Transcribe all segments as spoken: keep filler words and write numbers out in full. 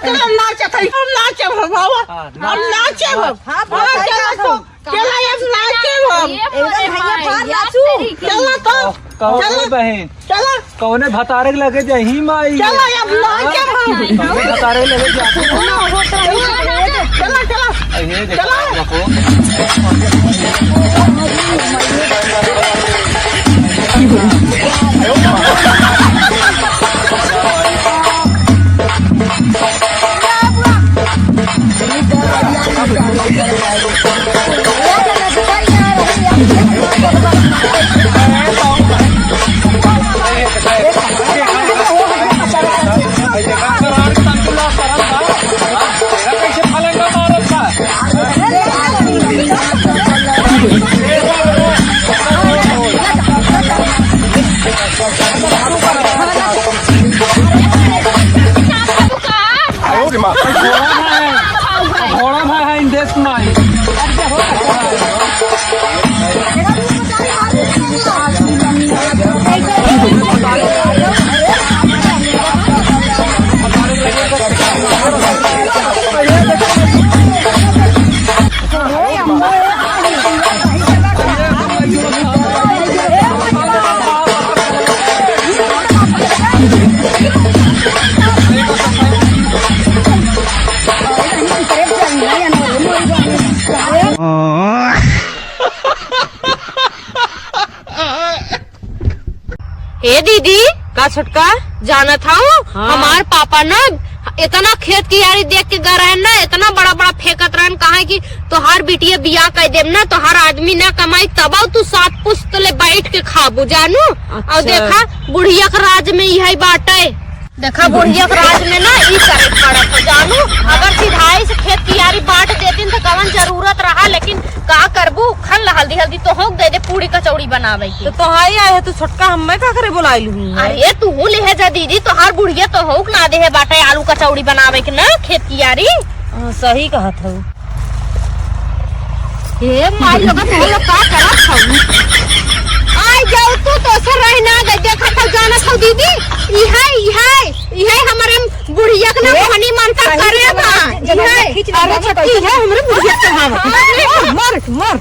चलो, नाचत है, हम नाचब हम, बाबा। हाँ, हम नाचब हम। हाँ, हाँ, चलो तो, चलो, अब नाचब हम। एकदम भैया, फाड़ नाचू। चलो तो, कहो, चलो। बहन। चलो। कौने भतारे के लगे जाही माई? चलो, अब नाचब हम। कौने भतारे के लगे जाही? चलो, चलो। अरे, देखो, चलो। देखो। घोड़ा भाई है, घोड़ा भाई है, इंदेश कुमार। ए दीदी, का छोटका, जानत हऊ, हाँ। हमार पापा ना इतना खेत कियारी देख के गए रहन ना, इतना बड़ा बड़ा फेंकत रहन, कहा कि तोहार बिटिया बियाह कर देब ना, तोहार आदमी ना कमाई, तब तू सात पुस्त ले बैठ के खाबू, जानू। और अच्छा। देखा, बुढ़िया के राज में यही बाटे। देखा, बुढ़िया के राज में ना ई करे पड़त है, जानू। अगर सिधाई से खेत कियारी बांट देतिन तो कवन जरूरत रहा, लेकिन का करबू, खन ला हल्दी हल्दी तो होक दे दे पूड़ी कचौड़ी बनावे के। तो तोहाई आए है, तू छोटका हम्मे का करे बुलाइल हुई है? अरे तू ले है जा दीदी, तोहार बुढ़िया तो होक ना दे है बाटे आलू कचौड़ी बनावे के ना खेत कियारी। हाँ, सही कहत हऊ। ए माई लोग, तू लोग का करत हऊ? आई जाऊ तू तो से रह ना गई, देखत हऊ, जानत हऊ दीदी, इहे, इहे, इहे हमरे बुढ़िया के ना ए, मोहनी मनता करे बा। इहे, अरे छोटकी, इहे हमरे बुढ़िया के हाँ। मर, मर, मर।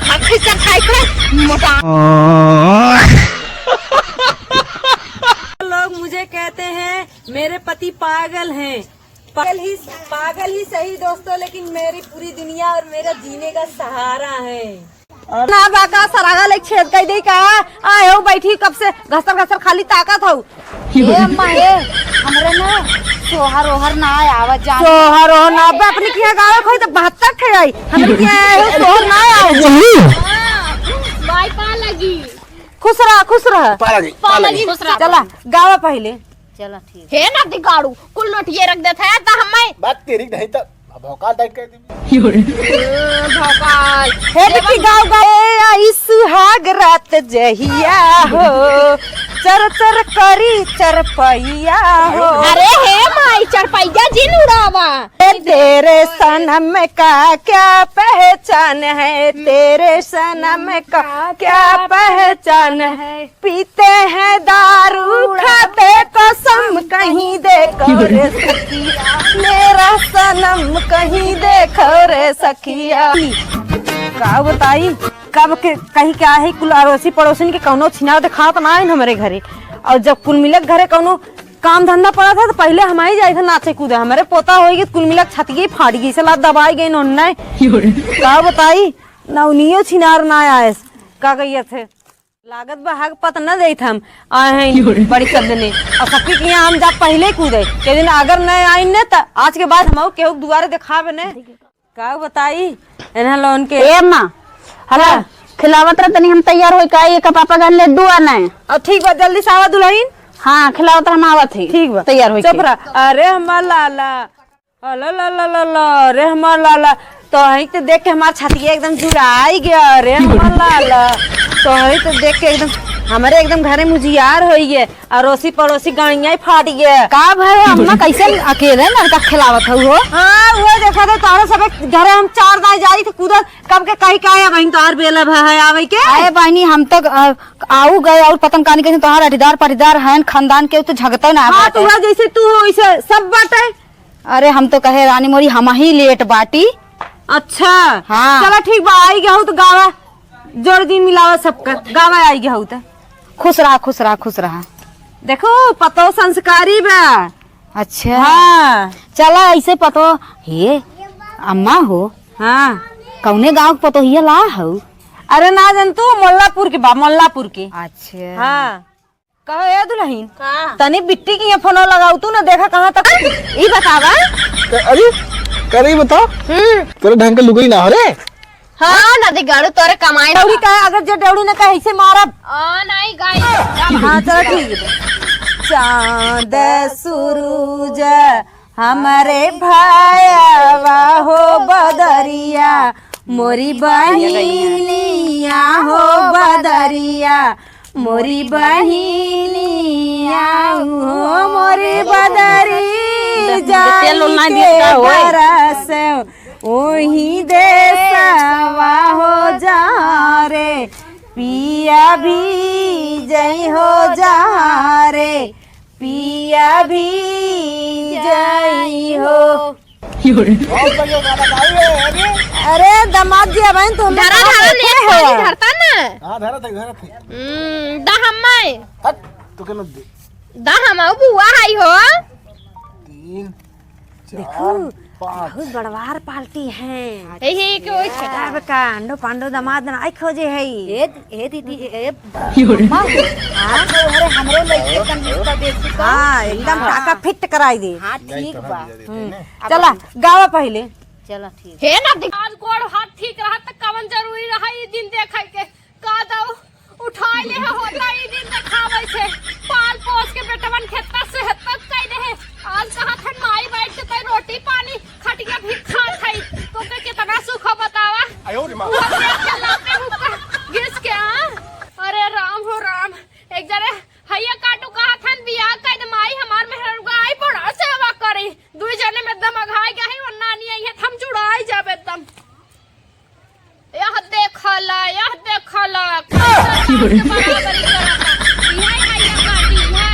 हम कैसे खाए के मोटा। लोग मुझे कहते हैं मेरे पति पागल हैं। पागल ही, पागल ही सही दोस्तों, लेकिन मेरी पूरी दुनिया और मेरा जीने का सहारा है। ना बा का, सरागा ले छेद कई दे का? आए हो बैठी कब से घसर घसर खाली ताकत हो। ए अम्मा ए, हमरे ना सोहर ओहर ना आवत जान। सोहर ओहर ना बा, अपनी किया गावे खोई तो बहत्तर ठे आई। हमरे किया आए हो सोहर ना आवत। बाई पा लगी। खुश रहा, खुश रहा। पा लगी, पा लगी। खुश रहा। चला, गावा पहिले। चला, ठीक। हे नदिगाड़ू, कुल नोटिये रख देत है, त हम्मे बात तेरी नहीं त भौकाल टाइट कर दी। भौकाल। हे देखी, गाँव गाँव। ए, आई सुहाग रात जहिया हो, चर चर करी चरपैया हो। अरे हे माई, चरपैया जिन उड़ावा। ए, तेरे सनम का क्या पहचान है, तेरे सनम का क्या पहचान है। पीते हैं दारू, खाते कसम, कहीं देखो रे सखिया, मेरा सनम कहीं देखो रे सखिया। का बताई, कब के कहीं क्या है, कुल अड़ोसी पड़ोसिन के कौनो छिनार देखात ना आइन हमरे घरे। और जब कुल मिलक घरे कौनो काम धंधा पड़त है तो पहिले हम ही जाइत है नाचे कूदे। हमरे पोता होई गई, कुल मिलक छतिये फाड़ गई, से लात दबाई गई नोन्ने। का बताई, ना उनियो छिनार ना आएस, का कहियत है। लागत बा हक पत न देत हम आए हैं बड़ी शब्द ने। और सबकी के यहाँ हम जा पहिले कूदे। के दिन अगर न आइन ने त आज के बाद हम केहू के दुआरे देखाबे ने। का बताई एन्हा लोन के। ए माँ, हला हाँ। खिलावत रह तनी हम तैयार होई का, ये का पापा गन लड्डू आना है। और ठीक बा, जल्दी से आवा दुल्हन। हाँ, खिलावत रह हम आवत है। ठीक बा। तैयार होई चुप के। रह। अरे हमार लाला, अला ला ला ला ला, अरे हमार लाला, तोहई तो देख के हमार छतिया एकदम जुड़ाई गया। अरे हमार लाला, तोहई तो देख के एकदम हमरे एकदम घरे मुजियार होइगे, अड़ोसी पड़ोसी गणिया ही फाटिगे। का भय हो अम्मा, कैसे अकेले लड़का खेलावत हऊ हो? हाँ, वो देखा तो तोहरे सब घरे हम चार दाई जाई थे कूदत, कब के कही का है बहिन तोहर बेला भय है आवे के? अरे बहिनी, हम तो, अ, आऊ गए और पतंग कानी कैसे तोहार अटीदार पाटीदार हैं, खानदान के तो झगता ना हाँ, बाटे। तो वह जैसे तू हो वैसे सब बाटे। अरे हम तो कहे रानी मोरी हम ही लेट बाटी। अच्छा। हाँ। चला ठीक बा, आई गहू तो गावा जोड़ दिन मिलावा सबका, गावा आई गहू तो। खुश रहा, खुश रहा, खुश रहा। देखो पतो संस्कारी बा। अच्छा। हाँ। चला ऐसे पतो, हे अम्मा हो। हाँ। कौने गाँव के पतोहिया ला हऊ? अरे ना जान तू, मोल्लापुर के बा, मोल्लापुर के। अच्छा। हाँ। कहो ए दुलहिन, का? तनी बिट्टी के यहाँ फोनो लगाऊ तू ना, देखा कहाँ तक। ई बतावा। क-, अरे, करे ई बताओ। हम्म। तोरे ढंग के लुगई ना हो रे। हाँ, ना दिगाड़ू तोरे कमाई ना। डेवड़ी का, अगर जे डेवड़ी ना कहे, ऐसे मारब। आ, नहीं गाई। हाँ, चलो ठीक है। चाँद सुरुज हमरे भायवा हो बदरिया, मोरी बहिनिया हो बदरिया, मोरी बहिनिया हो मोरी बदरी, तेल उल ना जाई दिए का के होई? बरस ओही देसवा हो जा रे, पिया भी जई हो जा रे, पिया भी जई हो। बहुत बढ़िया गाना गाई है, अरे। अरे दामाद जी, अब तो हम धरा, धरा, नेट पानी धरता ना। हाँ, धरा था, धरा था। हम्म, दा हम मैं। हट, तू के न दे। दा हम आऊ बुआ हाई हो। तीन, चार, देखू, पाँच। बहुत बड़वार पार्टी है। हे, हे, के ओइ छे। अब का अंडो पांडो दामाद ना आई खोजे है। ए, ए दीदी, ए, अम्मा हो। हाँ? अरे हमरो लइके तन रिश्ता देख चुका। हाँ, एकदम हाँ। टाका फिट कराई दे। हाँ, ठीक बा। हम्म। चला, गावा पहिले। चला, ठीक। हे ना दि-, आज गोड़ हाथ ठीक रहा त कवन जरूरी रहा ई दिन देखे के? का दऊ उठाई ले होता ई दिन देखावे से। पाल पोस के बेटवन खेता से हेतत कई दे। आज कहा थन माई बैठ के तई रोटी पानी खटिया भी खात हई। तोके कितना सुख हो बतावा। आयो रे माँ। वो देख के लाते हुक्का घिस के, हाँ? अरे राम हो राम। एक जने हइया काटू कहा थन बियाह कई दे माई हमार मेहररुआ आई बड़ा सेवा करी। दुई जने में एकदम अघाई गए हैं, वरना नानी आई है, हम जुड़ाई जाब एकदम। यह देखला, यह देखला, कैसे सास के बराबरी करता। इहे है ये काटी, इहे,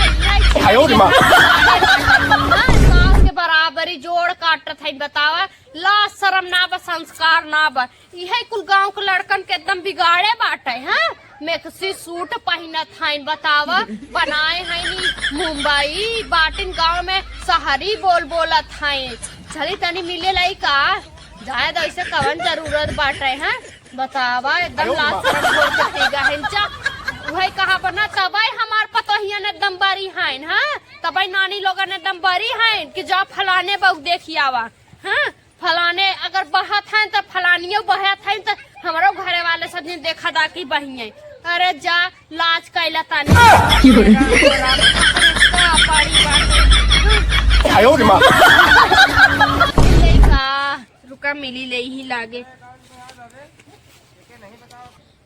इहे आयो रे माँ। हाँ, सास के बराबरी जोड़ काटत है, बतावा, लाज शरम ना बा, संस्कार ना बा। इहे कुल गाँव के लड़कन के एकदम बिगाड़े बाटे, हाँ? मैक्सी सूट पहिनत हईन, बतावा, बनाए हईन मुंबई, बाटिन गाँव में शहरी बोल बोलत हईन। चली तनी मिले लाई का? जाए दो, ऐसे कवन जरूरत बाटे, हैं? बतावा, एकदम लाज शरम छोड़ के पी गए हैं जा। वही कहा बना, तबे हमार पतोहियन एकदम बरी हैं, हाँ? तबे नानी लोगन एकदम बरी हैं कि जा फलाने बहू देखी आवा, हाँ? फलाने अगर बहत हैं तो फलानियों बहत हैं तो हमरो घरे वाले सब दिन देखा दा कि बहिए। अरे जा, लाज कैला तानी। का बड़ी बात है। आयो रे माँ। ले का, रुका मिली ले ही लागे।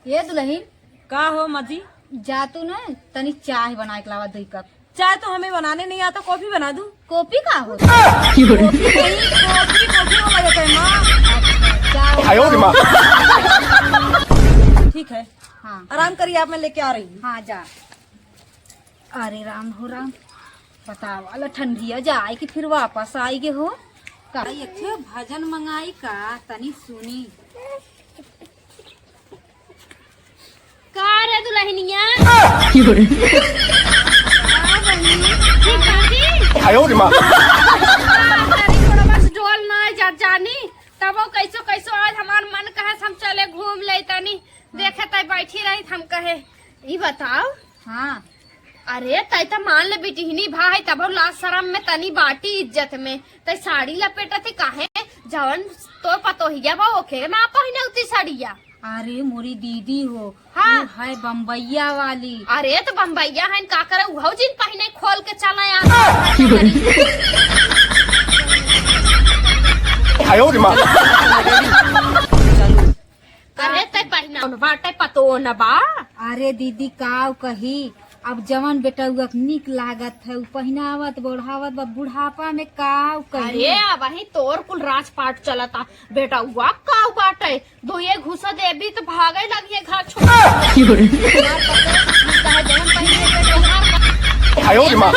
ये दुलहिन। का हो माँ जी? जा तू ना तनी चाय बनाए के लावा दुई कप। चाय तो हमें बनाने नहीं आता, कॉफी बना दूँ? कॉफी का हो? कॉफी नहीं, कॉफी, कॉफी वाला कहते हैं माँ। अच्छा, चाय आयो रे माँ। ठीक है। हाँ। आराम करिए, आप मैं लेके आ रही हूँ। हाँ, जा। अरे राम हो राम, बतावा ला ठंडिया जाए कि फिर वापस आई गे हो। का एक ठे भजन मंगाई का, तनी सुनी। का रे दुलहिनिया? का बहिनी? ठीक बाटी? आयो रे माँ। का करी, थोड़ा बस डोल ना जा जानी, तबो कैसो कैसो आज हमार मन कहे हम चले घूम ले तनी। देखे तई बैठी रही, हम कहे, "ई बताओ।" हाँ। अरे, तई त मान ले बिटिहनी भाई, तब लाज शरम में तनी बाटी इज्जत में, तई साड़ी लपेटत ही काहे? जवन तोर पतोहिया बा, ओके ना पहिने उती साड़िया। अरे, मोरी दीदी हो, हाँ। वो है बम्बैया वाली। अरे, तो बम्बैया है, का करे, उहो जिन पहिने खोल के चला यार। आयो रे माँ। करे ते पहिना बाटे पतो न बा। अरे दीदी, काव कही, अब जवन बेटउआ के नीक लागत है, उ पहिनावत, ओढ़ावत बा, बुढ़ापा में काव कही। अरे, अबहीं तोर कुल राजपाट चलता, बेटउआ काव बाटे, दुइये घूसा देबी त भागे लगिहे घर छोड़। आयो रे माँ।